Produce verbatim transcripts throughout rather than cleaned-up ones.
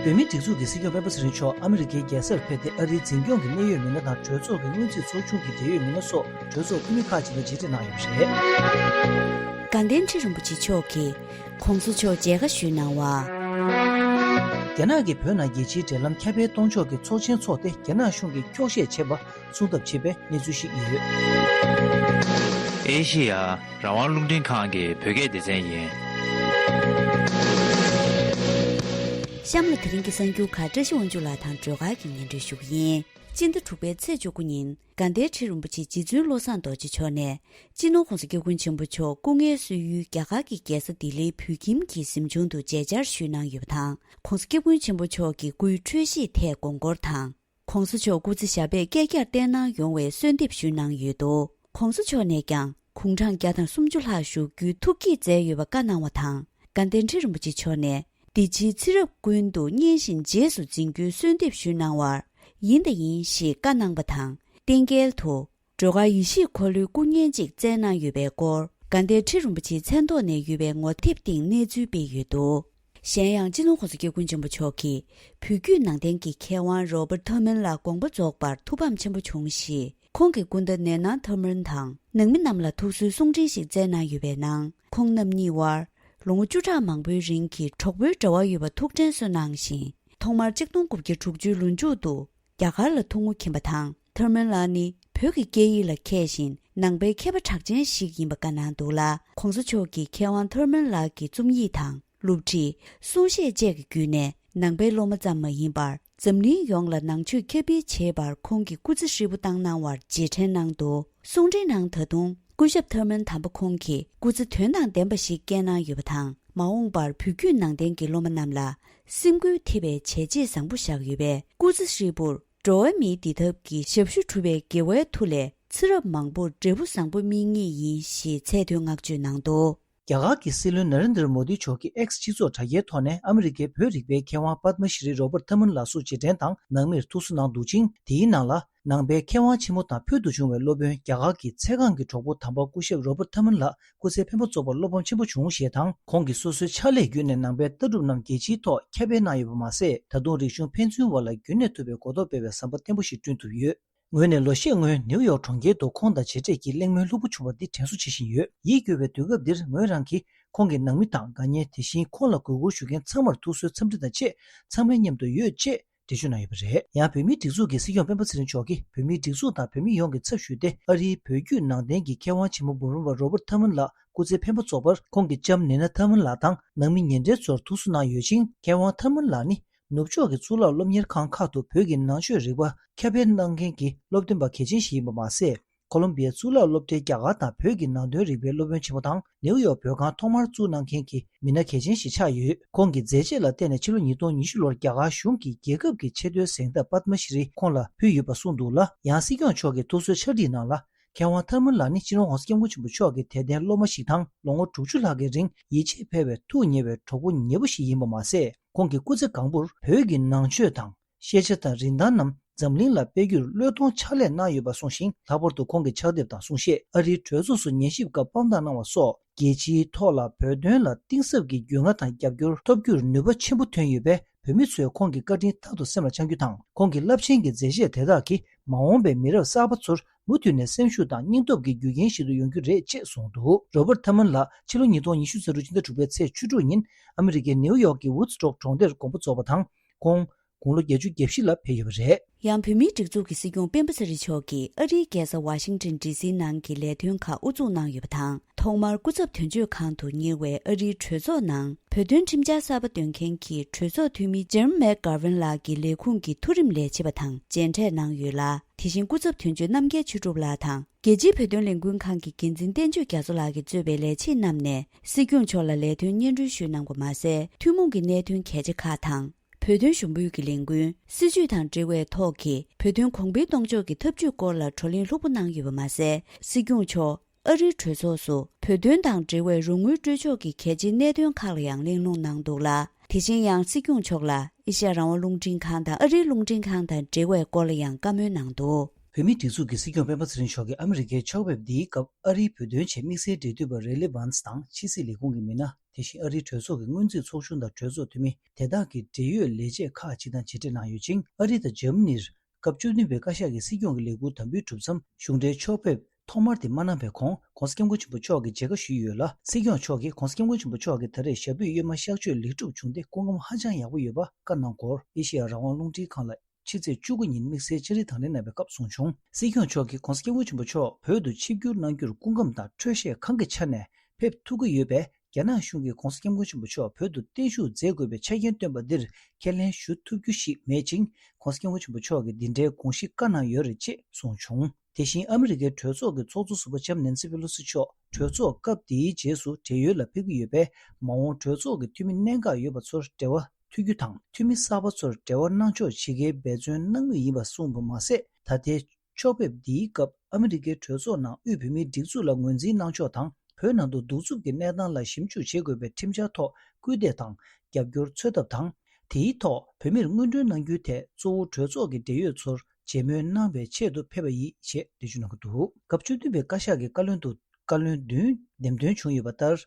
བོད་མིའི་སྒྲིག་འཛུགས་ཀྱི་སྲིད་སྐྱོང་སྤེན་པ་ཚེ་རིང་མཆོག་ཨ་མི་རི་ཀའི་རྒྱལ་སར་ཕེབས་ཏེ། ཨ་རིའི་འཛིན་སྐྱོང་གི་གནད་ཡོད་མི་སྣ་དང་གྲོས་ཚོགས་ཀྱི་སྔོན་རྩིས་ཚོགས་ཆུང་གི་འབྲེལ་ཡོད་མི་སྣ་སོགས་གྲོས་ཚོགས་འཐུས་མི་ཁག་ཅིག་ལ་མཇལ་འཕྲད་གནང་ཡོད་པ་རེད། དགའ་ལྡན་ཁྲི་རིན་པོ་ཆེ་མཆོག་གིས་གོང་ས་མཆོག་མཇལ་ཁ་ཞུས་གནང་བ། རྒྱ་ནག་གིས་བོད་ནང་རྒྱལ་སྤྱིའི་འབྲེལ་ལམ་ཁྱབ་སྤེལ་གཏོང་ཕྱོགས་ཀྱི་ཚོགས་ཆེན་འཚོགས་ཏེ། རྒྱ་ནག་གཞུང་གིས་འཁྱོག་བཤད་བྱེད་པ་སྲུང་ཐབས་བྱེད་པའི་གནས་ཚུལ་ཞིག་ཡོད། ཨེ་ཤེ་ཡ་རང་དབང་རླུང་འཕྲིན་ཁང་གི་བོད་སྐད་སྡེ་ཚན་ཡིན། གཤམ་ལ་དེ་རིང་གི་གསར་འགྱུར་ཁག་བཀྲ་ཤིས་དབང་ཕྱུག་ལགས་དང་སྒྲོལ་དཀར་གྱིས་སྙན་སྒྲོན་ཞུ་གི་ཡིན། སྤྱི་ཟླ་དྲུག་པའི་ཚེས་བཅུ་དགུ་ཉིན་དགའ་ལྡན་ཁྲི་རིན་པོ་ཆེ་རྗེ་བཙུན་བློ་བཟང་རྡོ་རྗེ་མཆོག་ནས་སྤྱི་ནོར་༸གོང་ས་༸སྐྱབས་མགོན་ཆེན་པོ་མཆོག་སྐུ་ངལ་གསོ་ཡུལ་རྒྱ་གར་གྱི་རྒྱལ་ས་ལྡི་ལིའི་བོད་ཁྱིམ་གྱི་གཟིམ་ཆུང་དུ་མཇལ་བཅར་ཞུས་གནང་ཡོད་པ་དང་། ༸གོང་ས་༸སྐྱབས་མགོན་ཆེན་པོ་མཆོག་གི་སྐུའི་འཕྲོད་བཞེས་ཐད་དགོངས་སྐོར་དང་། ༸གོང་ས་མཆོག་སྐུ་ཚེ་ཞབས་པད་བསྐལ་བརྒྱར་བརྟན་གནང་ཡོང་བའི་གསོལ་འདེབས་ཞུས་གནང་ཡོད་འདུག ༸གོང་ས་མཆོག་ནས་ཀྱང་དགུང་གྲངས་བརྒྱ་དང་སུམ་ཅུ་ལྷག་བཞུགས་རྒྱུའི་ཐུགས་བསྐྱེད་མཛད་ཡོད་པ་བཀའ་གནང་བ་དང་། དགའ་ལྡན་ཁྲི་རིན་པོ་ཆེ་མཆོག་ནས་འདི་ཕྱིའི་ཚེ་རབས་ཀུན་ཏུ་བསྙེན་ཞིང་རྗེས་སུ་འཛིན་རྒྱུའི་གསོལ་འདེབས་ཞུས་གནང་བར་ཡིན་དང་ཡིན་ཞེས་བཀའ་གནང་བ་དང་། རྟེན་སྐལ་དུ་སྒྲོལ་དཀར་ཡེ་ཤེས་འཁོར་ལོའི་སྐུ་བརྙན་གཅིག་བསྩལ་གནང་ཡོད་པའི་སྐོར། དགའ་ལྡན་ཁྲི་རིན་པོ་ཆེའི་མཚན་ཐོག་ནས་ཡོད་པའི་ངོ་དེབ་སྟེང་གནས་ཚུལ་སྤེལ་ཡོད་འདུག་གཞན་ཡང་སྤྱི་ནོར་༸གོང་ས་༸སྐྱབས་མགོན་ཆེན་པོ་མཆོག་གིས་བོད་བརྒྱུད་ནང་བསྟན་གྱི་མཁས་དབང་རོ་པར་ཐར་མན་ལ་དགོངས་པ་རྫོགས་པར་ཐུགས་ཕམ་ཆེན་པོ་བྱུང་ཞེས། ཁོང་གི་སྐུ་ཟླ་ནེ་ན་ཐར་མན་དང་ནང་མི་རྣམས་ལ་ཐུགས་གསོའི་གསུང་འཕྲིན་ཞིག་བསྩལ་གནང་ཡོད་པའི་ནང་། ཁོང་རྣམ་གཉིས་དབར་ལོ་ངོ་བཅུ་ཕྲག་མང་པོའི་རིང་གི་གྲོགས་པོའི་འབྲེལ་བ་ཡོད་པ་ཐུགས་དྲན་གསོ་གནང་ཞིང་། ཐོག་མར་གཅིག་སྟོང་དགུ་བརྒྱ་དྲུག་ཅུའི་ལོ་མཇུག་ཏུ་རྒྱ་གར་ལ་ཐུང་ངུ་འཁྱེར་བ་དང་། ཐར་མན་ལགས་ནི་བོད་ཀྱི་སྐད་ཡིག་ལ་མཁས་ཤིང་ནང་པའི་མཁས་པ་གྲགས་ཅན་ཞིག་ཡིན་པ་བཀའ་གནང་འདུག་ལ། ༸གོང་ས་མཆོག་གིས་མཁས་དབང་ཐར་མན་ལགས་ཀྱི་རྩོམ་ཡིག་དང་། སློབ་ཁྲིད། གསུང་བཤད་བཅས་ཀྱི་བརྒྱུད་ནས་ནང་པའི་སློབ་མ་ཙམ་མ་ཡིན་པར་འཛམ་གླིང་ཡོངས་ལ་ནང་ཆོས་ཁྱབ་སྤེལ་བྱེད་པར་ཁོང་གིས་སྐུ་ཚེ་ཧྲིལ་པོ་བཏང་གནང་བར་རྗེས་དྲན་གནང་འདུག་གསུང་འཕྲིན་ནང་ད་དུང་སྐུ་ཞབས་ཐར་མན་དམ་པ་ཁོང་གིས་སྐུ་ཚེ་དོན་དང་ལྡན་པ་ཞིག་བསྐྱལ་གནང་ཡོད་པ་དང་། མ་འོངས་པར་བོད་བརྒྱུད་ནང་བསྟན་གྱི་སློབ་མ་རྣམས་ལ་སེམས་འགུལ་ཐེབས་པའི་བྱས་རྗེས་བཟང་པོ་བཞག་ཡོད་པས། སྐུ་ཚེ་ཧྲིལ་པོར་འགྲོ་བ་མིའི་བདེ་ཐབས་ཀྱི་ཞབས་ཞུ་གྲུབ་པའི་དགེ་བའི་མཐུ་ལས་ཚེ་རབས་མང་པོར་འབྲས་བུ་བཟང་པོ་སྨིན་ངེས་ཡིན་ཞེས་ཚད་མཐོའི་བསྔགས་བརྗོད་གནང་འདུག་རྒྱ་གར་གྱི་སྲིད་བློན་ན་རེན་དྲ་མོ་དི་མཆོག་གིས་X་སྤྱི་ཚོགས་དྲ་རྒྱའི་ཐོག་ནས་ཨ་མི་རི་ཀའི་བོད་རིག་པའི་མཁས་དབང་པདྨ་ཤྲི་རོ་བར་ཐར་མན་ལགས་སུ་རྗེས་དྲན་དང་ནང་མིར་ཐུགས་གསོ་གནང་འདུག་ཅིང་། དེའི་ནང་ལ་ནང་པའི་མཁས་དབང་ཆེན་མོ་དང་ཕུལ་དུ་བྱུང་བའི་སློབ་དཔོན་རྒྱ་གར་གྱི་ཚེ་གང་གི་གྲོགས་པོ་དམ་པ་སྐུ་ཞབས་རོ་བར་ཐར་མན་ལགས་སྐུ་ཚེ་ཕན་པ་ཚོགས་པར་བློ་ཕམ་ཆེན་པོ་བྱུང་ཞེས་དང་། ཁོང་གིས་སོ་སོའི་ཕྱག་ལས་བརྒྱུད་ནས་ནང་པའི་ལྟ་གྲུབ་རྣམས་རྒྱལ་སྤྱིའི་ཐོག་ཁྱབ་སྤེལ་གནང་ཡོད་པ་མ་ཟད། ད་དུང་རིག་གཞུང་ཕན་ཚུན་བར་ལ་རྒྱུན་གནས་ཐུབ་པའི་གོ་རྟོགས་སྤེལ་བའི་ཟམ་པ་བརྟན་པོ་ཞིག་བསྐྲུན་ཐུབ་ཡོད། ངོས་ནས་ལོ་ཤས་སྔོན་ནེའུ་ཡོག་གྲོང་ཁྱེར་དུ་ཁོང་དང་མཇལ་འཕྲད་ཀྱིས་གླེང་མོལ་ལྷུག་པོ་བྱུང་བ་འདི་དྲན་གསོ་བྱེད་བཞིན་ཡོད། ཡིད་སྐྱོ་བའི་དུས་སྐབས་འདིར་ངོས་རང་གིས་ཁོང་གི་ནང་མི་དང་དགའ་ཉེ། དེ་བཞིན་ཁོང་ལ་གུས་བཀུར་ཞུ་མཁན་ཚང་མར་ཐུགས་གསོའི་འཚམས་འདྲི་དང་བཅས་ཚང་མའི་མཉམ་དུ་ཡོད་ཅེས་འགྲེལ་བརྗོད་གནང་ཡོད་པ་རེད། ཡང་བོད་མིའི་སྒྲིག་འཛུགས་ཀྱི་སྲིད་སྐྱོང་སྤེན་པ་ཚེ་རིང་མཆོག་གིས་བོད་མིའི་སྒྲིག་འཛུགས་དང་བོད་མི་ཡོངས་ཀྱི་ཚབ་ཞུས་ཏེ། ཨ་རིའི་བོད་བརྒྱུད་ནང་བསྟན་གྱི་མཁས་དབང་ཆེན་མོ་འབུམ་རམས་པ་རོ་བར་ཐར་མན་ལགས་སྐུ་ཚེ་ཕན་པ་ཚོགས་པར་ཁོང་གི་ལྕམ་ནེ་ན་ཐར་མན་ལགས་དང་ནང་མི་ཉེ་འབྲེལ་ཚོར་ཐུགས་གསོ་གནང་ཡོད་ཅིང་། མཁས་དབང་ཐར་མན་ལགས་ནི་ནུབ་ཕྱོགས་ཀྱི་གཙུག་ལག་སློབ་གཉེར་ཁང་ཁག་ཏུ་བོད་ཀྱི་ནང་ཆོས་རིག་པ་ཁྱབ་སྤེལ་གནང་མཁན་གྱི་སློབ་སྟོན་པ་གལ་ཆེན་ཞིག་ཡིན་པ་མ་ཟད། ཁོ་ལོམ་བི་ཡའི་གཙུག་ལག་སློབ་གྲྭའི་རྒྱ་གར་དང་བོད་ཀྱི་ནང་དོན་རིག་པའི་སློབ་དཔོན་ཆེན་མོ་དང་། ནེའུ་ཡོག་བོད་ཁང་ཐོག་མར་བཙུགས་གནང་མཁན་གྱི་མི་སྣ་གལ་ཆེན་ཞིག་ཆགས་ཡོད། ཁོང་གི་མཛད་རྗེས་ལ་བརྟེན་ནས་ཕྱི་ལོ་ཉིས་སྟོང་ཉི་ཤུ་ལོར་རྒྱ་གར་གཞུང་གིས་རྒྱལ་ཁབ་ཀྱི་ཆེས་མཐོའི་གཟེངས་རྟགས་པདྨ་ཤྲི་རི་ཁོང་ལ་ཕུལ་ཡོད་པ་གསུངས་འདུག་ལ། ཡང་སྲིད་སྐྱོང་མཆོག་གི་ཐུགས་གསོའི་ཕྱག་བྲིས་ནང་ལ། མཁས་དབང་ཐར་མན་ལགས་ནི་སྤྱི་ནོར་༸གོང་ས་༸སྐྱབས་མགོན་ཆེན་པོ་མཆོག་གི་དད་ལྡན་སློབ་མ་ཞིག་དང་། ལོ་ངོ་དྲུག་ཅུ་ལྷག་གི་རིང་ཡིད་ཆེས་འཕེར་བའི་ཐུགས་ཉེ་བའི་གྲོགས་པོ་ཉེ་པོ་ཞིག་ཡིན་པ་མ་ཟད། ཁོང་གི་སྐུ་ཚེ་གང་པོར་བོད་ཀྱི་ནང་ཆོས་དང་། ཤེས་བྱ་དང་རིན་ཐང་རྣམས་འཛམ་གླིང་ལ་སྤེལ་རྒྱུར་བློས་གཏོང་ཕྱག་ལས་གནང་ཡོད་པ་གསུངས་ཤིང་། ལྷག་པར་དུ་ཁོང་གི་ཕྱག་དེབ་དང་གསུང་བཤད། ཨ་རིའི་གྲོས་ཚོགས་སུ་ཉན་ཞིབ་སྐབས་དཔང་རྟགས་གནང་བ་སོགས། རྒྱལ་སྤྱིའི་ཐོག་ལ་བོད་དོན་ལ་གཏིང་ཟབ་ཀྱི་རྒྱུས་མངའ་དང་རྒྱབ་སྐྱོར་ཐོབ་རྒྱུར་ནུས་པ་ཆེན་པོ་ཐོན་ཡོད་པས། བོད་མི་ཚོས་ཁོང་གི་བཀའ་དྲིན་རྟག་ཏུ་སེམས་ལ་འཆང་རྒྱུ་དང་། ཁོང་གི་རླབས་ཆེན་གྱི་མཛད་རྗེས་དེ་དག་གིས་མ་འོངས་པའི་མི་རབས་གསར་པ་ཚོར་མུ་མཐུད་ནས་སེམས་ཤུགས་དང་སྙིང་སྟོབས་ཀྱི་རྒྱུ་རྐྱེན་ཞིག་ཏུ་ཡོང་རྒྱུ་རེད་ཅེས་གསུངས་འདུག་རོ་བར་ཐར་མན་ལགས་ཕྱི་ལོ་ཉིས་སྟོང་ཉི་ཤུ་རྩ་དྲུག་ཕྱི་ཟླ་དྲུག་པའི་ཚེས་བཅུ་དྲུག་ཉིན་ཨ་མི་རི་ཀའི་ནེའུ་ཡོག་གི་ཝུཌ་སི་ཊོག་གྲོང་སྡེར་དགོངས་པ་རྫོགས་པ་དང་། ཁོང་དགུང་ལོ་བརྒྱད་ཅུ་གྱ་བཞི་ལ་ཕེབས་ཡོད་པ་རེད། ཡང་བོད་མིའི་སྒྲིག་འཛུགས་ཀྱི་སྲིད་སྐྱོང་སྤེན་པ་ཚེ་རིང་མཆོག་གིས་ཨ་རིའི་རྒྱལ་ས་ཝ་ཤིང་ཊོན་ཌི་སིའི་ནང་གི་ལས་དོན་ཁག་དབུ་འཛུགས་གནང་ཡོད་པ་དང་། ཐོག་མར་སྐུ་ཚབ་དོན་གཅོད་ཁང་དུ་གཉེར་བའི་ཨ་རིའི་གྲོས་ཚོགས་ནང་བོད་དོན་ཁྲིམས་འཆར་གསར་པ་འདོན་མཁན་གྱི་གྲོས་ཚོགས་འཐུས་མི་ཇིམ་མེག་གྷར་ཝིན་ལགས་ཀྱི་ལས་ཁུངས་ཀྱི་མཐོ་རིམ་ལས་བྱེད་པ་དང་མཇལ་འཕྲད་གནང་ཡོད་ལ། དེ་བཞིན་སྐུ་ཚབ་དོན་གཅོད་རྣམ་རྒྱལ་ཆོས་གྲུབ་ལགས་དང་། རྒྱལ་སྤྱིའི་བོད་དོན་ལས་འགུལ་ཁང་གི་འགན་འཛིན་བསྟན་ཆོས་རྒྱ་མཚོ་ལགས་ཀྱིས་གཙོས་པའི་ལས་བྱེད་རྣམས་ནས་སྲིད་སྐྱོང་མཆོག་ལ་ལས་དོན་སྙན་སྒྲོན་ཞུས་གནང་བ་མ་ཟད། ཐུན་མོང་གི་གནད་དོན་གལ་ཆེ་ཁག་དང་། བོད་དོན་གཞུང་འབུལ་གྱི་ལས་འགུལ། སྲིད་བྱུས་དང་འབྲེལ་བའི་ཐོག་གི་བོད་དོན་གོང་འཕེལ་གཏོང་ཕྱོགས་ཀྱི་ཐབས་ཇུས་སྐོར་ལ་བགྲོ་གླེང་ལྷུག་པོ་གནང་ཡོད་པ་མ་ཟད། སྲིད་སྐྱོང་མཆོག་ཨ་རིའི་གྲོས་ཚོགས་སུ་བོད་དོན་དང་འབྲེལ་བའི་རོགས་དངུལ་སྤྲོད་ཕྱོགས་ཀྱི་གལ་ཆེའི་གནད་དོན་ཁག་ལ་ཡང་གླེང་སློང་གནང་འདུག་ལ། དེ་བཞིན་ཡང་སྲིད་སྐྱོང་མཆོག་ལ་ཨེ་ཤ་ཡ་རང་དབང་རླུང་འཕྲིན་ཁང་དང་ཨ་རིའི་རླུང་འཕྲིན་ཁང་དང་འབྲེལ་བའི་སྐོར་ལ་ཡང་བཀའ་མོལ་གནང་འདུག་བོད་མིའི་སྒྲིག་འཛུགས་ཀྱི་སྲིད་སྐྱོང་སྤེན་པ་ཚེ་རིང་མཆོག་གིས་ཨ་མི་རི་ཀའི་ཕྱོགས་ཕེབས་འདིའི་སྐབས་ཨ་རིའི་བོད་དོན་ཆེད་དམིགས་བསལ་འབྲེལ་མཐུད་པ་རེ་ལི་བཱན་སི་དང་ཕྱི་སྲིད་ལས་ཁུངས་ཀྱི་མི་སྣ། དེ་བཞིན་ཨ་རིའི་གྲོས་ཚོགས་ཀྱི་སྔོན་རྩིས་ཚོགས་ཆུང་དང་གྲོས་ཚོགས་འཐུས་མི་དེ་དག་གི་འབྲེལ་ཡོད་ལས་བྱེད་ཁག་ཅིག་དང་མཇལ་འཕྲད་གནང་ཡོད་ཅིང་། ཨ་རི་དང་འཇར་མ་ནིར་སྐབས་བཅུ་བདུན་པའི་བཀའ་ཤག་གི་སྲིད་སྐྱོང་གི་ལས་འཁུར་དམ་འབུལ་གྲུབ་མཚམས་གཞུང་འབྲེལ་ཕྱོགས་ཕེབས་ཐོག་མར་དེ་མ་གནང་བའི་གོང་། ྋགོང་ས་ྋསྐྱབས་མགོན་ཆེན་པོ་མཆོག་གིས་མཇལ་ཁ་ཞུས་ཡོད་ལ། སྲིད་སྐྱོང་མཆོག་གིས་ྋགོང་ས་ྋསྐྱབས་མགོན་ཆེན་པོ་མཆོག་གིས་ད་རེས་ཞབས་པུས་གཡོན་མ་གཤག་བཅོས་ལེགས་གྲུབ་བྱུང་སྟེ་སྐུ་ཁམས་ཧ་ཅང་ཡག་པོ་ཡོད་པ་བཀའ་གནང་སྐོར་ཨེ་ཤེ་ཡ་རང་དབང་རླུང་འཕྲིན་ཁང་ལ་ཕྱི་ཚེས་བཅུ་དགུ་ཉིན་དམིགས་བསལ་བཅར་འདྲི་དང་ལེན་གནང་བའི་སྐབས་གསུངས་བྱུང་། སྲིད་སྐྱོང་མཆོག་གིས་ྋགོང་ས་ྋསྐྱབས་མགོན་ཆེན་པོ་མཆོག་བོད་དུ་ཆིབས་བསྒྱུར་གནང་རྒྱུར་སྐུ་ཁམས་དང་འཕྲོད་བཞེས་གང་གི་ཆ་ནས་ཕེབས་ཐུབ་ཀྱི་ཡོད་པས། རྒྱ་ནག་གཞུང་གིས་ྋགོང་ས་ྋསྐྱབས་མགོན་ཆེན་པོ་མཆོག་བོད་དུ་བརྟན་བཞུགས་མཛད་དགོས་པའི་ཆ་རྐྱེན་བཏོན་པ་འདིར་ཁས་ལེན་ཞུ་ཐུབ་རྒྱུ་ཞིག་མེད་ཅིང་། ྋགོང་ས་ྋསྐྱབས་མགོན་ཆེན་པོ་མཆོག་གིས་འདི་འདྲའི་དགོངས་གཞི་བཀའ་གནང་ཡོད་རེད་ཅེས་གསུངས་བྱུང་། དེ་བཞིན་ཨ་མི་རི་ཀའི་གྲོས་ཚོགས་ཀྱི་ཚོགས་གཙོ་ཟུར་པ་ལྕམ་ནེན་སི་པེ་ལོ་སི་མཆོག་གྲོས་ཚོགས་སྐབས་འདིའི་རྗེས་སུ་བགྲེས་ཡོལ་ལ་ཕེབས་ཀྱི་ཡོད་པས། མ་འོངས་གྲོས་ཚོགས་ཀྱི་འཐུས་མི་གནད་འགག་ཡོད་པ་ཚོར་འབྲེལ་བ་མཐུད་རྒྱུ་དང་། འཐུས་མི་གསར་པ་ཚོར་འབྲེལ་བ་གནང་ཕྱོགས་ཇི་དགེའི་འབད་བརྩོན་གནང་མུས་ཡིན་པ་གསུངས་པ་མ་ཟད། ད་ལྟའི་ཕྱོགས་ཕེབས་འདིའི་སྐབས་ཨ་མི་རི་ཀའི་གྲོས་ཚོགས་ནང་དབུས་བོད་མིའི་སྒྲིག་འཛུགས་ལ་ངོས་འཛིན་གནང་ཕྱོགས་དང་། བོད་ནང་དུ་གདུག་རྩུབ་ཀྱི་གནས་སྟངས་ལ་ཞིབ་འཇུག་བྱེད་དགོས་པའི་ཁྲིམས་འཆར་ཐོག་སྐུལ་འདེད་དང་རྒྱབ་སྐྱོར་འཚོལ་ཐབས་དང་། དེའི་ཐོག་བོད་མིར་སྔོན་འགྲོའི་གནང་རྒྱུའི་ཐད་གཙོ་བོ་གྲོས་ཚོགས་ཀྱི་འབྲེལ་ཡོད་ཚོར་མཇལ་མོལ་གནང་བའི་ཆེད་དུ་ཕེབས་པ་ཡིན་ཞེས་འགྲེལ་བརྗོད་གནང་གི་འདུག་སྐབས་བཅུ་བདུན་པའི་བཀའ་ཤག་གི་བཀའ་བློན་དུ་བཀའ་བློན་བདུན་འདེམས་ཐོན་བྱུང་ཡོད་པ་ལྟར།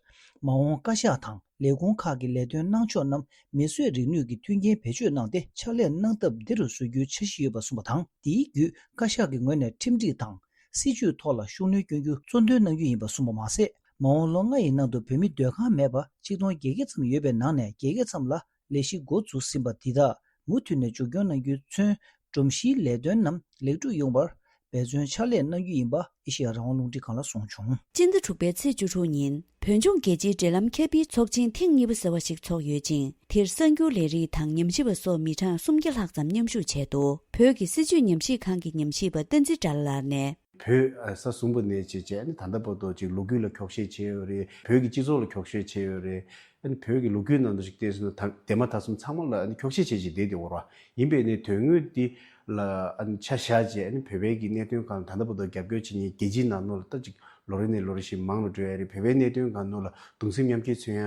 མ་འོངས་བཀའ་ཤག་དང་ལས་ཁུངས་ཁག་གི་ལས་དོན་གནང་ཕྱོགས་རྣམས་མིས་བཟོས་རིག་ནུས་ཀྱི་མཐུན་རྐྱེན་བེད་སྤྱོད་གནང་སྟེ་ཕྱག་ལས་གནང་སྟབས་བདེ་རུ་བཟོ་རྒྱུའི་འཆར་གཞི་ཡོད་པ་གསུངས་པ་དང་། དེའི་བརྒྱུད་བཀའ་ཤག་གི་ངོས་ནས་ཁྲིམས་སྒྲིག་དང་སྲིད་བྱུས་ཐོག་ལ་ཤུགས་སྣོན་སྐྱོན་རྒྱུ་གཙོ་འདོན་གནང་རྒྱུ་ཡིན་པ་གསུངས་པ་མ་ཟད། མ་འོངས་ལོ་ལྔ་ཡི་ནང་དུ་བོད་མི་སྡོད་ཁང་མེད་པ་ཆིག་སྟོང་བརྒྱད་བརྒྱ་ཙམ་ཡོད་པའི་ནང་ནས་བརྒྱད་བརྒྱ་ཙམ་ལ་ལས་གཞི་འགོ་འཛུགས་ཟིན་པ་འདི་དག་མུ་མཐུད་ནས་མཇུག་སྐྱོང་གནང་རྒྱུས་མཚོན། སྒྲོམ་གཞིའི་ལས་དོན་རྣམས་ལེགས་གྲུབ་ཡོང་བར་འབད་བརྩོན་ཕྱག་ལས་གནང་རྒྱུ་ཡིན་པ་ཨེ་ཤེ་ཡ་རང་དབང་རླུང་འཕྲིན་ཁང་ལ་གསུངས་བྱུང་། སྤྱི་ཟླ་དྲུག་པའི་ཚེས་བཅུ་དྲུག་ཉིན་བོད་ལྗོངས་རྒྱལ་སྤྱིའི་འབྲེལ་ལམ་ཁྱབ་སྤེལ་ཚོགས་ཆེན་ཐེངས་གཉིས་པ་ཟེར་བ་ཞིག་ཚོགས་ཡོད་ཅིང་། དེར་གསར་འགྱུར་ལས་རིགས་དང་ཉམས་ཞིབ་པ་སོགས་མི་གྲངས་སུམ་བརྒྱ་ལྷག་ཙམ་མཉམ་ཞུགས་བྱས་འདུག་བོད་ཀྱི་སྲིད་བྱུས་ཉམས་ཞིབ་ཁང་གི་ཉམས་ཞིབ་པ་བསྟན་འཛིན་དགྲ་ལྷ་ལགས་ནས། བོད་ས་བཟུང་བ་ནས་བྱས་བྱས་ནི་ད་ལྟ་བར་དུ་ཅིག་ལོ་རྒྱུས་ལ་འཁྱོག་བཤད་བྱས་ཡོད་རེད། བོད་ཀྱི་སྤྱི་ཚོགས་ལ་འཁྱོག་བཤད་བྱས་ཡོད་རེད། ཨ་ནི་བོད་ཀྱི་ལོ་རྒྱུས་ནང་དུ་ཞིག་བལྟས་སོང་ན་ད་འདས་མ་ད་གསུམ་ཚང་མ་ལ་ཨ་ནི་འཁྱོག་བཤད་བྱས་བྱས་བསྡད་དེ་འོར་བ་ཡིན་པས་ནི་དོན་དངོས་འདི་ལ་ཨ་ནི་ཆ་བཞག་བྱས་ཨ་ནི་བོད་པའི་གི་གནད་དོན་སྒང་ད་ལྟ་བར་དུ་རྒྱབ་སྐྱོར་བྱེད་མཁན་རྒྱལ་སྤྱིའི་ནང་ལོགས་ལ་ད་ཅིག་ལོ་རེ་ནས་ལོ་རེ་བཞིན་མང་རུ་འགྲོ་ཡ་རེད། བོད་པའི་གནད་དོན་སྒང་ལོགས་ལ་གདུང་སེམས་མཉམ་སྐྱེད་མཚོན་ཡ་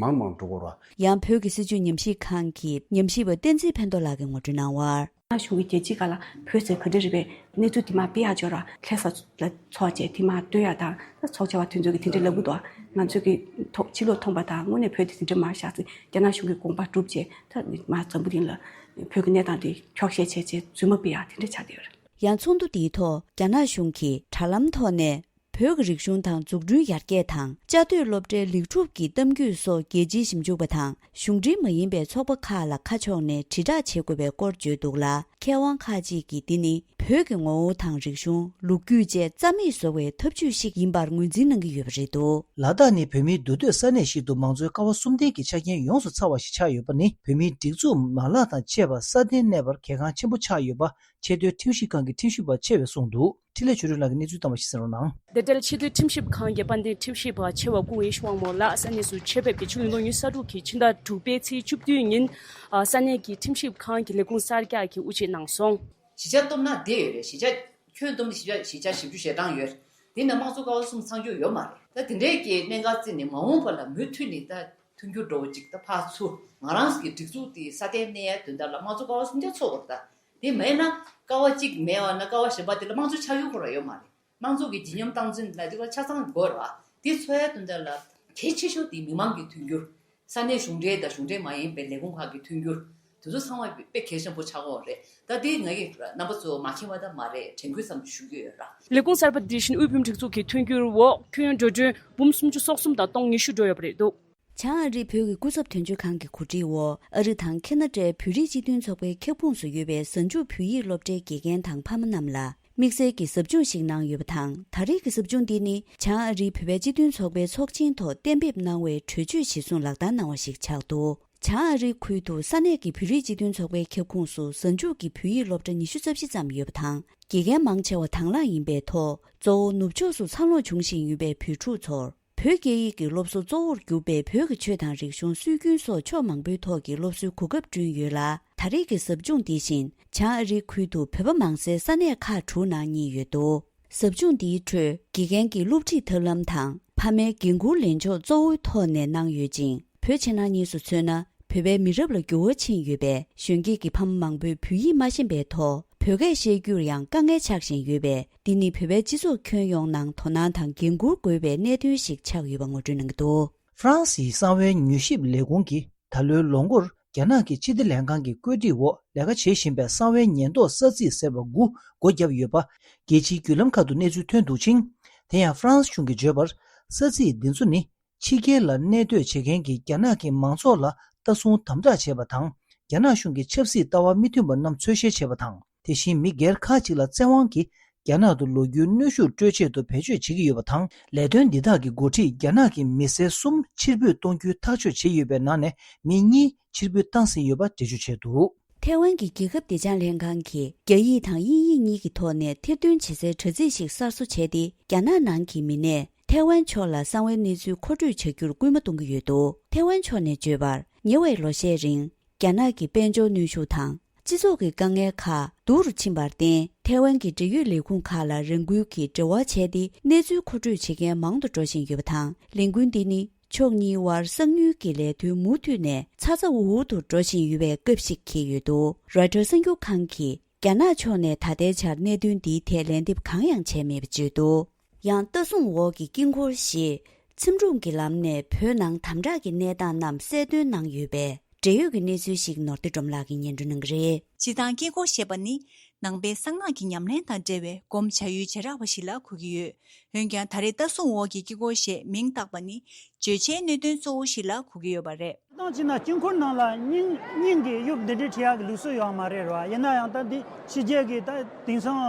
མང་མང་འགྲོ་གི་འོར་བ། ཡང་བོད་ཀྱི་སྲིད་བྱུས་ཉམས་ཞིབ་ཁང་གི་ཉམས་ཞིབ་པ་བསྟན་འཛིན་ཕན་ཐོགས་ལགས་ཀྱིས་ངོ་སྤྲོད་གནང་བར། ཨ་གཞུང་གི་རྒྱལ་སྤྱིའི་ཁ་ལ་བོད་ཟེར་ག་འདྲ་རེད་པས། གནས་ཚུལ་དེ་མར་སྤེལ་ཡག་འབྱོར་ར་ལྷ་ས་ལ་ཚོགས་བྱས་དེ་མར་སྟོན་ཡག་དང་། ད་ཚོགས་བཅར་བ་དེ་ཚོ་གིས་དེ་འདྲ་ལབ་གི་འདུག་ང་ཚོ་གི་ཐོག་ཕྱི་ལོགས་མཐོང་པ་དང་དངོས་གནས་བོད་དེ་དེ་འདྲ་མར་བཞག་ཚེ་རྒྱ་ནག་གཞུང་གི་དགོངས་པ་བསྒྲུབས་བྱས་ད་མར་འཛམ་བུ་གླིང་ལ་བོད་ཀྱི་གནས་སྟངས་དེ་འཁྱོག་བཤད་བྱས་བྱས་རྫུན་མ་སྤེལ་ཡག་དེ་འདྲ་ཆགས་བསྡད་ཡོད་རེད། ཡང་ཚོགས་འདུ་འདིའི་ཐོག་རྒྱ་ནག་གཞུང་གིས་དྲ་ལམ་ཐོག་ནས། བོད་ཀྱི་རིག་གཞུང་དང་འཛུགས་སྐྲུན་ཡར་རྒྱས་དང་བཅའ་སྡོད་སློབ་གྲྭའི་ལེགས་གྲུབ་ཀྱི་གཏམ་རྒྱུད་སོགས་རྒྱལ་སྤྱིའི་ཞིབ་འཇུག་པ་དང་གཞུང་འབྲེལ་མ་ཡིན་པའི་ཚོགས་པ་ཁག་ལ་ཁ་ཕྱོགས་ནས་དྲིལ་བསྒྲགས་བྱེད་དགོས་པའི་སྐོར་བརྗོད་འདུག་ལ། མཁས་དབང་ཁག་ཅིག་གིས་འདི་ནི་བོད་ཀྱི་ངོ་བོ་དང་རིག་གཞུང་། ལོ་རྒྱུས་བཅས་རྩ་མེད་བཟོ་བའི་ཐབས་ཇུས་ཤིག་ཡིན་པར་ངོས་འཛིན་གནང་གི་ཡོད་པ་རེད་འདུག་ལ་དྭགས་ནི་བོད་མིའི་འདུས་སྡོད་ས་གནས་ཤིག་ཏུ་མང་གཙོའི་ཀ་བ་གསུམ་ལྡན་གྱི་ཆ་རྐྱེན་ཡོངས་སུ་ཚང་བ་ཞིག་ཆགས་ཡོད་པ་ནི། བོད་མིའི་སྒྲིག་འཛུགས་མ་ལག་དང་བཅས་པ་སྲ་བརྟན་གནས་པར་གལ་འགངས་ཆེན་པོ་ཆགས་ཡོད་པ་ཆེས་མཐོའི་ཁྲིམས་ཞིབ་ཁང་གི་ཁྲིམས་ཞིབ་པ་ཆེ་བས་གསུངས་འདུག་འཕྲིན་ལས་ཆོས་སྒྲོན་ལགས་ཀྱིས་གནས་ཚུལ་དང་པོ་ཞིག་གསན་རོགས་གནང་། འདི་ལྟར་ཆེས་མཐོའི་ཁྲིམས་ཞིབ་ཁང་གི་དཔལ་ལྡན་ཁྲིམས་ཞིབ་པ་ཆེ་བ་སྐུ་ངོ་ཡེ་ཤེས་དབང་མོ་ལགས་ས་གནས་སུ་ཆེད་ཕེབས་ཀྱིས་ཕྱི་ལོ་ཉིས་སྟོང་ཉི་ཤུ་རྩ་དྲུག་གི་ཕྱི་ཟླ་དྲུག་པའི་ཚེས་བཅུ་བདུན་ཉིན། ས་གནས་ཀྱི་ཁྲིམས་ཞིབ་ཁང་གི་ལས་ཁུངས་གསར་རྒྱག་གི་དབུ་འབྱེད་གནང་སོང་། གཞིས་ཆགས་སྟོབས་ན་བསྡད་ཡོད་རེད། གཞིས་ཆགས་ཁྱོན་བསྡོམས་ནས་གཞིས་ཆགས་གཞིས་ཆགས་བཞི་བཅུ་ཞེ་གྲངས་ཡོད། དེ་ནས་དམངས་གཙོ་ཀ་བ་གསུམ་ཚང་རྒྱུ་ཡོད་མ་རེད། ད་དེ་འདྲའི་གི་གནད་འགག་བརྩིས་ནས་མ་འོངས་པ་ལ་མུ་མཐུད་ནས་ད་མཐུན་འགྱུར་འགྲོ་བ་ཅིག་ད་ཕར་ཚུར་ང་རང་གི་སྒྲིག་འཛུགས་དེ་སྲ་བརྟན་གནས་ཡ་དོན་དག་ལ་དམངས་གཙོ་ཀ་བ་གསུམ་ཀ་ཚོགས་དགོས་རེད། ད་དེ་མེད་ན་ཀ་བ་གཅིག་མེད་པ་ན་ཀ་བ་གཞན་པ་དེ་ལ་དམངས་གཙོ་ཆགས་ཡུལ་ཁོ་རང་ཡོད་མ་རེད། དམངས་གཙོ་གི་ལྗིད་སྙོམས་སྟངས་འཛིན་ལ་དེ་ལ་ཆ་ཚང་དགོས་རེད་བ། དེ་འཚོལ་ཡ་དོན་དག་ལ་གལ་ཆེ་ཤོས་དེ་མི་མང་གི་མཐུན་འགྱུར། ས་གནས་གཞུང་འབྲེལ་དང་གཞུང་འབྲེལ་མ་ཡིན་པའི་ལས་ཁུངས་ཁག་གི་མཐུན་འགྱུར། དེ་ཚོ་ཚང་མ་དཔེ་གལ་ཆེན་པོ་ཆགས་ཀྱི་ཡོད་རེད། ད་དེ་ང་གིས་རྣམ་པ་ཚོ་མ་མཁྱེན་པ་ད་མ་རེད། དྲན་སྐུལ་ཙམ་ཞུ་གི་ཡོད་ར། ལས་ཁུངས་གསར་པ་འདི་བཞིན་དབུས་བོད་མིའི་སྒྲིག་འཛུགས་ཀྱི་མཐུན་འགྱུར་འོག་ཁྱོན་ཡོངས་འགྲོ་གྲོན་འབུམ་སུམ་ཅུ་སོ་གསུམ་དང་སྟོང་ཉི་ཤུ་འགྲོ་ཡོད་པ་རེད་འདུག་བྱང་ཨ་རིའི་བོད་ཀྱི་སྐུ་ཚབ་དོན་གཅོད་ཁང་གི་གོ་སྒྲིག་འོག་ཨ་རི་དང་ཁེ་ན་ཌའི་བོད་རིགས་སྤྱི་མཐུན་ཚོགས་པའི་ཁྱབ་ཁོངས་སུ་ཡོད་པའི་གཟའ་མཇུག་བོད་ཡིག་སློབ་གྲྭའི་དགེ་རྒན་དང་ཕ་མ་རྣམས་ལ་དམིགས་བསལ་གྱི་ཟབ་སྦྱོང་ཞིག་གནང་ཡོད་པ་དང་། ད་རེས་ཀྱི་ཟབ་སྦྱོང་འདི་ནི་བྱང་ཨ་རིའི་བོད་པའི་སྤྱི་མཐུན་ཚོགས་པའི་ཚོགས་ཆེན་ཐོག་གཏན་འབེབས་གནང་བའི་གྲོས་ཆོད་གཞིར་བཟུང་ལག་བསྟར་གནང་བ་ཞིག་ཆགས་འདུག་བྱང་ཨ་རིའི་ཁུལ་དུ་ས་གནས་ཀྱི་བོད་རིགས་སྤྱི་མཐུན་ཚོགས་པའི་ཁྱབ་ཁོངས་སུ་གཟའ་མཇུག་གི་བོད་ཡིག་སློབ་གྲྭ་ཉི་ཤུ་རྩ་བཞི་ཙམ་ཡོད་པ་དང་། དགེ་རྒན་མང་ཆེ་བ་དང་བླངས་ཡིན་པའི་ཐོག་གཙོ་བོ་ནུབ་ཕྱོགས་སུ་འཚར་ལོངས་བྱུང་བཞིན་ཡོད་པའི་བོད་ཕྲུག་ཚོར། བོད་སྐད་ཡིག་གི་སློབ་གསོ་གཙོ་བོར་གྱུར་པའི་བོད་ཀྱི་ཆོས་དང་རིག་གཞུང་སྲོལ་རྒྱུན་སོགས་ཕྱོགས་མང་པོའི་ཐོག་གི་སློབ་གསོའི་གོ་སྐབས་བསྐྲུན་ཡོད་ལ། ད་རེས་ཀྱི་ཟབ་སྦྱོང་འདི་བཞིན་བྱང་ཨ་རིའི་ཁུལ་དུ་བོད་པ་མང་སའི་ས་གནས་ཁག་དྲུག་ནང་གཉིས་ཡོད་འདུག་ཟབ་སྦྱོང་འདིའི་ཁྲོད་དགེ་རྒན་གྱི་སློབ་ཁྲིད་ཐབས་ལམ་དང་ཕ་མའི་འགན་འཁུར་ལེན་ཕྱོགས་གཙོ་བོའི་ཐོག་ནས་གནང་ཡོད་ཅིང་། བོད་ཕྱི་ནང་གཉིས་སུ་མཚོན་ན་བོད་པའི་མི་རབས་ལ་འགྱུར་བ་ཕྱིན་ཡོད་པས། གཞོན་སྐྱེས་ཀྱི་ཕ་མ་མང་པོས་བོད་ཡིག་མ་ཤེས་པའི་ཐོག་བོད་སྐད་བཤད་རྒྱུར་ཡང་དཀའ་ངལ་ཆགས་བཞིན་ཡོད་པས། འདི་ནི་བོད་པའི་སྤྱི་ཚོགས་ཁྱོན་ཡོངས་ནང་དོ་སྣང་དང་འགན་འཁུར་དགོས་པའི་གནད་དོན་ཞིག་ཆགས་ཡོད་པ་ངོ་སྤྲོད་གནང་གི་འདུག། ཧྥ་རན་སིའི་གསང་བའི་མྱུལ་ཞིབ་ལས་ཁུངས་ཀྱིས་ད་ལོའི་ལོ་མགོར་རྒྱ་ནག་གི་ཕྱི་བདེ་ལྷན་ཁང་གི་བཀོད་སྒྲིག་འོག་ལས་ཀ་བྱེད་བཞིན་པའི་གསང་བའི་ཉེན་རྟོག་ས་ཚིགས་ཟེར་བ་དགུ་སྒོ་བརྒྱབ་ཡོད་པ་རྒྱལ་སྤྱིའི་བརྒྱུད་ལམ་ཁག་ཏུ་གནས་ཚུལ་ཐོན་འདུག་ཅིང་། དེ་ཡང་ཧྥ་རན་སི་གཞུང་གིས་བརྗོད་པར། ས་ཚིགས་འདི་ཚོ་ནི་ཕྱི་རྒྱལ་ལ་གནས་སྡོད་བྱེད་མཁན་གྱི་རྒྱ་ནག་གི་མང་ཚོགས་ལ་ལྟ་སྲུང་དམ་དྲག་བྱས་པ་དང་། རྒྱ་ནག་གཞུང་གི་ཆབ་སྲིད་ལྟ་བ་མི་མཐུན་པ་རྣམས་འཚོལ་བཤེར་བྱས་པ་དང་། དེ་བཞིན་མི་སྒེར་ཁག་ཅིག་ལ་བཙན་དབང་གིས་རྒྱ་ནག་ཏུ་ལོག་རྒྱུའི་གནོན་ཤུགས་སྤྲོད་ཆེད་དུ་བེད་སྤྱོད་བྱེད་ཀྱི་ཡོད་པ་དང་། ལས་དོན་འདི་དག་གི་འགོ་ཁྲིད་རྒྱ་ནག་གི་མི་སེར་གསུམ་ཕྱིར་འབུད་གཏོང་རྒྱུའི་ཐག་གཅོད་བྱས་ཡོད་པའི་ནང་ནས་མི་གཉིས་ཕྱིར་འབུད་བཏང་ཟིན་ཡོད་པ་འགྲེལ་བརྗོད་བྱས་འདུག། ཐའེ་ཝན་གྱི་རྒྱལ་ཁབ་བདེ་འཇགས་ལྷན་ཁང་གིས་རྒྱ་ཡིག་དང་དབྱིན་ཡིག་གཉིས་ཀྱི་ཐོག་ནས་ཐེར་འདོན་བྱེད་སའི་དྲ་ཚིགས་ཤིག་གསར་བཟོ་བྱས་ཏེ། རྒྱ་ནག་ནང་གི་མི་སྣས་ཐའེ་ཝན་ཕྱོགས་ལ་གསང་བའི་གནས་ཚུལ་མཁོ་སྤྲོད་བྱ་རྒྱུར་སྐུལ་མ་གཏོང་གི་ཡོད་འདུག། ཐའེ་ཝན་ཕྱོགས་ནས་བརྗོད་པར། ཉེ་བའི་ལོ་ཤས་རིང་། རྒྱ་ནག་གི་དཔལ་འབྱོར་གནོན་ཤུགས་དང་། སྤྱི་ཚོགས་ཀྱི་དཀའ་ངལ་ཁག་སྡུག་རུ་ཕྱིན་པར་བརྟེན། ཐའེ་ཝན་གྱི་འབྲེལ་ཡོད་ལས་ཁུངས་ཁག་ལ་རང་འགུལ་གྱིས་འབྲེལ་བ་བྱས་ཏེ། གནས་ཚུལ་མཁོ་སྤྲོད་བྱེད་མཁན་མང་དུ་འགྲོ་བཞིན་ཡོད་པ་དང་། ལས་འགུལ་འདི་ནི། ཕྱོགས་གཉིས་དབར་གསང་མྱུལ་གྱི་ལས་དོན་མུ་མཐུད་ནས་ཚ་ཚ་འུར་འུར་དུ་འགྲོ་བཞིན་ཡོད་པའི་སྐབས་ཤིག་འཁེལ་ཡོད་འདུག། རོའི་ཊར་གསར་འགྱུར་ཁང་གིས་རྒྱ་ནག་ཕྱོགས་ནས་ད་ལྟའི་ཆར་གནད་དོན་འདིའི་ཐད་ལན་འདེབས་གང་ཡང་བྱས་མེད་པ་བརྗོད་འདུག། ཡང་ལྟ་སྲུང་འོག་གི་དཀྱིལ་འཁོར་ཞེས་འཚེམ་དྲུབ་ཀྱི་ལམ་ནས་བོད་ནང་དམ་དྲག་གི་གནས་སྟངས་རྣམས་གསལ་སྟོན་གནང་ཡོད་པས། འབྲེལ་ཡོད་ཀྱི་གནས་ཚུལ་ཞིག་ནོར་བདེ་སྒྲོལ་མ་ལགས་ཀྱིས་སྙན་སྒྲོན་གནང་གི་རེད། སྤྱིར་བཏང་དཀྱིལ་འཁོར་ཞེས་པ་ནི། ནང་པའི་གསང་སྔགས་ཀྱི་ཉམས་ལེན་དང་འབྲེལ་བའི་སྒོམ་བྱ་ཡུལ་བྱེ་བྲག་པ་ཞིག་ལ་གོ་གི་ཡོད། འོན་ཀྱང་ད་རེས་ལྟ་སྲུང་འོག་གི་དཀྱིལ་འཁོར་ཞེས་མིང་བཏགས་པ་ནི། བརྗོད་བྱའི་གནད་དོན་གཙོ་བོ་ཞིག་ལ་གོ་གི་ཡོད་པ་རེད། བཏང་ཕྱིན་ན་དཀྱིལ་འཁོར་ནང་ལ་སྙིང་སྙིང་གི་དབྱིབས་འདི་འདྲའི་བྲི་ཡག་གི་ལུགས་སྲོལ་ཡོད་མ་རེད་ར། ཡིན་ན་ཡང་ད་འདི་ཕྱི་རྒྱལ་གྱི་ད་དེང་སང་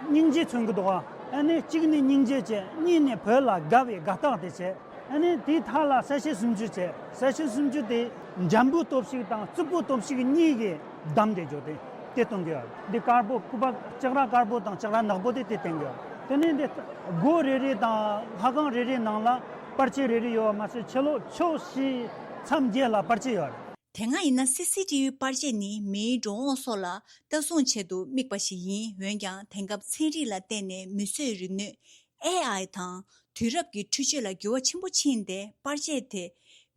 སྙིང་རྗེ་མཚོན་གྱི་འདུག་ཨ། ཨ་ནི་གཅིག་ནི་སྙིང་རྗེ་བྱས། གཉིས་ནི་བོད་ལ་དགའ་བའི་དགའ་རྟགས་དེ་བྱས། ཨ་ནི་དེའི་མཐའ་ལ་གསལ་བྱེད་སུམ་ཅུ་བྱས། གསལ་བྱེད་སུམ་ཅུ་དེ་འཇམ་པོའི་སྟོབས་ཤིག་དང་རྩུབ་པོའི་སྟོབས་ཤིག་གཉིས་ཀྱིས་བསྡམས་ཏེ་འཇོག་སྟེ་དེ་གཏོང་གི་ཡོད། འདི་དཀར་པོ་སྐུད་པ་ལྕགས་ར་དཀར་པོ་དང་ལྕགས་ར་ནག་པོ་དེ་དེ་བསྟན་གི་ཡོད། དེ་ནས་འདི་སྒོ་རེ་རེ་དང་ལྷ་ཁང་རེ་རེའི་ནང་ལ་པར་ཆས་རེ་རེ་ཡོད་པ་མ་ཟད། ཕྱི་ལོགས་ཕྱོགས་བཞི་མཚམས་བརྒྱད་ལ་པར་ཆས་ཡོད་རེད། དེ་སྔ་ཡིན་ན་སི་སི་ཊི་བི་པར་ཆས་ནི་མིའི་འགྲོ་འོང་སོགས་ལ་ལྟ་སྲུང་ཆེད་དུ་དམིགས་པ་ཞིག་ཡིན། འོན་ཀྱང་དེང་སྐབས་ཚན་རིག་ལ་བརྟེན་ནས་མིས་བཟོས་རིག་ནུས་ཨེ་ཨའི་དང་དུས་རབས་ཀྱི་འཕྲུལ་ཆས་ལ་འགྱུར་བ་ཆེན་པོ་ཕྱིན་ཏེ། པར་ཆས་དེ་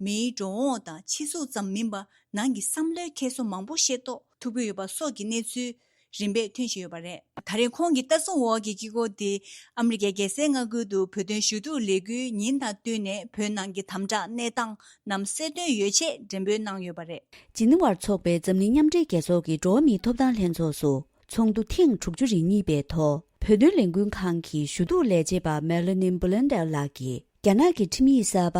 མིའི་འགྲོ་འོང་དང་ཕྱི་གཟུགས་ཙམ་མིན་པ་ནང་གི་བསམ་བློའི་འཁྱེར་སོ་མང་པོ་ཤེས་རྟོགས་ཐུབ་ཀྱི་ཡོད་པ་སོགས་ཀྱི་གནས་ཚུལ་རིམ་པས་ཐོན་བཞིན་ཡོད་པ་རེད། ད་རེས་ཁོང་གི་ལྟ་སྲུང་འོག་གི་དཀྱིལ་འཁོར་དེ་ཨ་མི་རི་ཀའི་རྒྱལ་སའི་མངའ་ཁུལ་དུ་བོད་དོན་ཞུ་གཏུག་ལས་འགུལ་ཉིན་དང་བསྟུན་ནས་བོད་ནང་གི་དམ་དྲག་གནས་སྟངས་རྣམས་གསལ་སྟོན་ཡོ་ཆས་འགྲེམས་སྤེལ་གནང་ཡོད་པ་རེད། ཇི་ནི་ཝར་འཚོགས་པའི་འཛམ་གླིང་མཉམ་འབྲེལ་རྒྱལ་ཚོགས་ཀྱི་འགྲོ་བ་མིའི་ཐོབ་ཐང་ལྷན་ཚོགས་སུ་ཚོགས་འདུ་ཐེངས་དྲུག་ཅུ་རེ་གཉིས་པའི་ཐོག་བོད་དོན་ལས་འགུལ་ཁང་གི་ཞུ་གཏུག་ལས་བྱེད་པ་མེ་ལ་ནིན་བྷུ་ལན་ཌར་ལགས་ཀྱིས། རྒྱ་ནག་གི་ཁྲིམས་ཡིག་གསར་པ།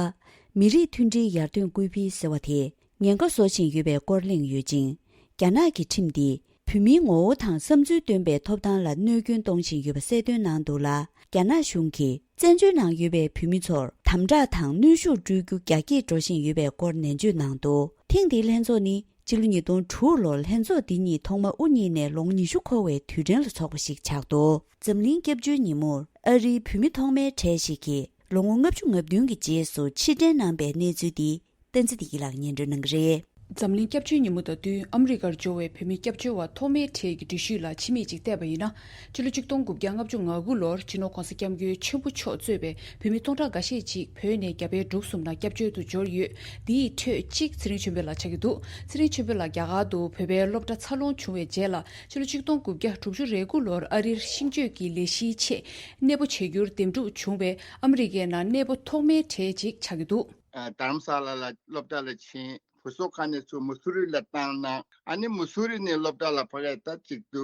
མི་རིགས་མཐུན་སྒྲིལ་ཡར་ཐོན་སྐུལ་འཕེལ་ཟེར་བ་དེས་ཉེན་ཁ་བཟོ་བཞིན་ཡོད་པའི་སྐོར་གླེང་ཡོད་ཅིང་། རྒྱ་ནག་གི་ཁྲིམས་འདིས་བོད་མིའི་ངོ་བོ་དང་བསམ་ཚུལ་སྟོན་པའི་ཐོབ་ཐང་ལ་གནོད་སྐྱོན་གཏོང་བཞིན་ཡོད་པ་གསལ་སྟོན་གནང་འདུག་ལ། རྒྱ་ནག་གཞུང་གིས་བཙན་བྱོལ་ནང་ཡོད་པའི་བོད་མི་ཚོར་དམ་དྲག་དང་གནོན་ཤུགས་སྤྲོད་རྒྱུ་རྒྱ་སྐྱེད་འགྲོ་བཞིན་ཡོད་པའི་སྐོར་ནན་བརྗོད་གནང་འདུག། ཐེངས་འདིའི་ལྷན་ཚོགས་ནི་ཕྱི་ལོ་ཉིས་སྟོང་དྲུག་ལོར་ལྷན་ཚོགས་འདི་ཉིད་ཐོག་མ་དབུ་བརྙེས་ནས་ལོ་ངོ་ཉི་ཤུ་འཁོར་བའི་དུས་དྲན་ལ་འཚོགས་པ་ཞིག་ཆགས་འདུག། འཛམ་གླིང་སྐྱབས་བཅོལ་ཉིན་མོར་ཨ་རིའི་བོད་མི་ཐོག་མའི་གྲས་ཤིག་གིས་ལོ་ངོ་ལྔ་བཅུ་ང་བདུན་གྱི་རྗེས་སུ་ཕྱིར་དྲན་གནང་པའི་གནས་ཚུལ་འདི་བསྟན་འཛིན་བདེ་སྐྱིད་ལགས་སྙན་སྒྲོན་གནང་གི་རེད། འཛམ་གླིང་སྐྱབས་བཅོལ་ཉིན་མོ་དང་བསྟུན་ཨ་མི་རི་ཀར་འབྱོར་བའི་བོད་མི་སྐྱབས་བཅོལ་བ་ཐོག་མའི་གྲས་ཀྱི་འགྲུལ་བཞུད་ལ་ཕྱི་མིག་ཅིག་བལྟས་པ་ཡིན་ན། ཕྱི་ལོ་ཆིག་སྟོང་དགུ་བརྒྱ་ལྔ་བཅུ་ང་དགུ་ལོར་སྤྱི་ནོར་༧གོང་ས་༧སྐྱབས་མགོན་ཆེན་པོ་མཆོག་གཙོས་པའི་བོད་མི་སྟོང་ཕྲག་འགའ་ཤས་ཅིག་བོད་ནས་རྒྱ་བལ་འབྲུག་གསུམ་ལ་སྐྱབས་བཅོལ་དུ་འབྱོར་ཡོད། འདིའི་ཁྲོད་གཅིག་ཚེ་རིང་ཆོས་འཕེལ་ལགས་ཆགས་ཀྱི་འདུག། ཚེ་རིང་ཆོས་འཕེལ་ལགས་རྒྱ་གར་དུ་བོད་པའི་སློབ་གྲྭ་འཚར་ལོངས་བྱུང་བའི་རྗེས་ལ། ཕྱི་ལོ་ཆིག་སྟོང་དགུ་བརྒྱ་དྲུག་ཅུ་རེ་དགུ་ལོར་ཨ་རིར་ཤིང་གཅོད་ཀྱི་ལས་གཞིའི་ཆེད་གནས་སྤོ་བྱེད་རྒྱུར་འདེམས་སྒྲུག་བྱུང་བས། ཨ་མི་རི་ཀའི་ནང་གནས་སྤོ་ཐོག་མའི་གྲས་ཅིག་ཆགས་ཀྱི་འདུག། ཨ། དྷ་རམ་ས་ལ་ལ་སློབ་གྲྭ་ལ་ཕྱིན། བུ་གསོ་ཁང་ནས་ཚུར་མུ་སུ་རི་ལ་བཏང་གནང་། ཨ་ནི་མུ་སུ་རི་ནས་སློབ་གྲྭ་ལ་ཕ་གིར་ད་གཅིག་ཏུ་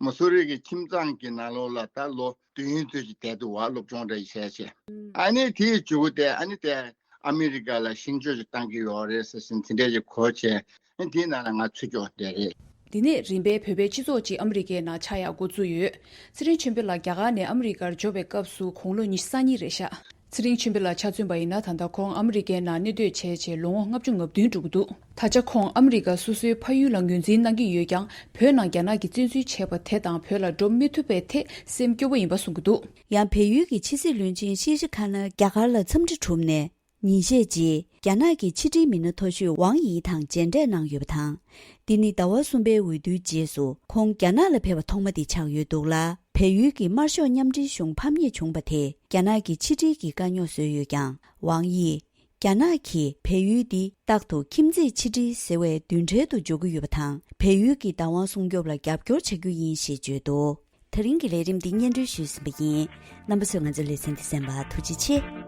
མུ་སུ་རི་གི་ཁྱིམ་ཚང་གི་ནང་ལོགས་ལ་ད་ལོ་བདུན་ཙམ་ཅིག་བསྡད་འདུག་བ། སློབ་སྦྱོང་འདྲ་ཞིག་བྱས་བྱས། ཨ་ནི་དེའི་མཇུག་དེ་ཨ་ནི་དེ་ཨ་མི་རི་ཀ་ལ་ཤིང་གཅོད་ཅིག་བཏང་གི་ཡོད་རེད་ཟེར་བཞིན་དེ་འདྲ་ཞིག་གོ་བྱས། ཨ་ནི་དེའི་ནང་ལ་ང་ཚུད་ཀྱོག་བསྡད་རེད། དེ་ནས་རིམ་པས་བོད་པའི་སྤྱི་ཚོགས་ཅིག་ཨ་མི་རི་ཀའི་ནང་ཆགས་ཡག་འགོ་བཙུགས་ཡོད། ཚེ་རིང་ཆོས་འཕེལ་ལགས་རྒྱ་གར་ནས་ཨ་མི་རི་ཀར་འབྱོར་བའི་སྐབས་སུ་དགུང་ལོ་ཉི་ཤུ་རྩ་གཉིས་རེད་ཤག། ཚེ་རིང་ཆོས་འཕེལ་ལགས་ཆ་མཚོན་པ་ཡིན་ན། ད་ལྟ་ཁོང་ཨ་མི་རི་ཀའི་ནང་གནས་སྡོད་བྱས་བྱས་ལོ་ངོ་ལྔ་བཅུ་ང་བདུན་འགྲོ་གི་འདུག། ད་ཆ་ཁོང་ཨ་མི་རི་ཀ་སོ་སོའི་ཕ་ཡུལ་ལ་ངོས་འཛིན་གནང་གི་ཡོད་ཀྱང་། བོད་ནང་རྒྱ་ནག་གིས་བཙན་འཛུལ་བྱས་པ་དེ་དང་བོད་ལ་འགྲོ་མི་ཐུབ་པའི་ཐད་སེམས་སྐྱོ་པོ་ཡིན་པ་གསུང་གི་འདུག། ཡང་བལ་ཡུལ་གྱི་ཕྱི་སྲིད་བློན་ཆེན་ཤེ་ཤི་ཁ་ན་རྒྱ་གར་ལ་འཚམས་འདྲི་གྲུབ་ནས། ཉིན་ཤས་རྗེས་རྒྱ་ནག་གི་ཕྱི་དྲིལ་མི་སྣ་མཐོ་ཤོས་ཝང་ཡི་དང་མཇལ་འཕྲད་གནང་ཡོད་པ་དང་། འདི་ནི་ཟླ་བ་གསུམ་པའི་འོས་བསྡུའི་རྗེས་སུ་ཁོང་རྒྱ་ནག་ལ་ཕེབས་པ་ཐོག་མ་དེ་ཆགས་ཡོད་འདུག་ལ། བལ་ཡུལ་གྱི་དམར་ཤོག་མཉམ་འབྲེལ་གཞུང་ཕམ་ཉེས་བྱུང་བ་དེས་རྒྱ་ནག་གི་ཕྱི་དྲིལ་གྱི་དཀའ་རྙོག་བཟོས་ཡོད་ཀྱང་། ཝང་ཡི། རྒྱ་ནག་གིས་བལ་ཡུལ་འདི་རྟག་ཏུ་ཁྱིམ་མཚེས་ཕྱི་འབྲེལ་ཟེར་བའི་མདུན་གྲལ་དུ་འཇོག་གི་ཡོད་པ་དང་། བལ་ཡུལ་གྱི་བདག་དབང་སྲུང་སྐྱོབ་ལ་རྒྱབ་སྐྱོར་བྱ་རྒྱུ་ཡིན་ཞེས་བརྗོད་འདུག། དེ་རིང་གི་ལས་རིམ་འདི་སྙན་སྒྲོན་ཞུས་ཟིན་པ་ཡིན། རྣམ་པ་ཚོས་ང་ཚོའི་ལེ་ཚན་འདི་གསན་པར་ཐུགས་རྗེ་ཆེ།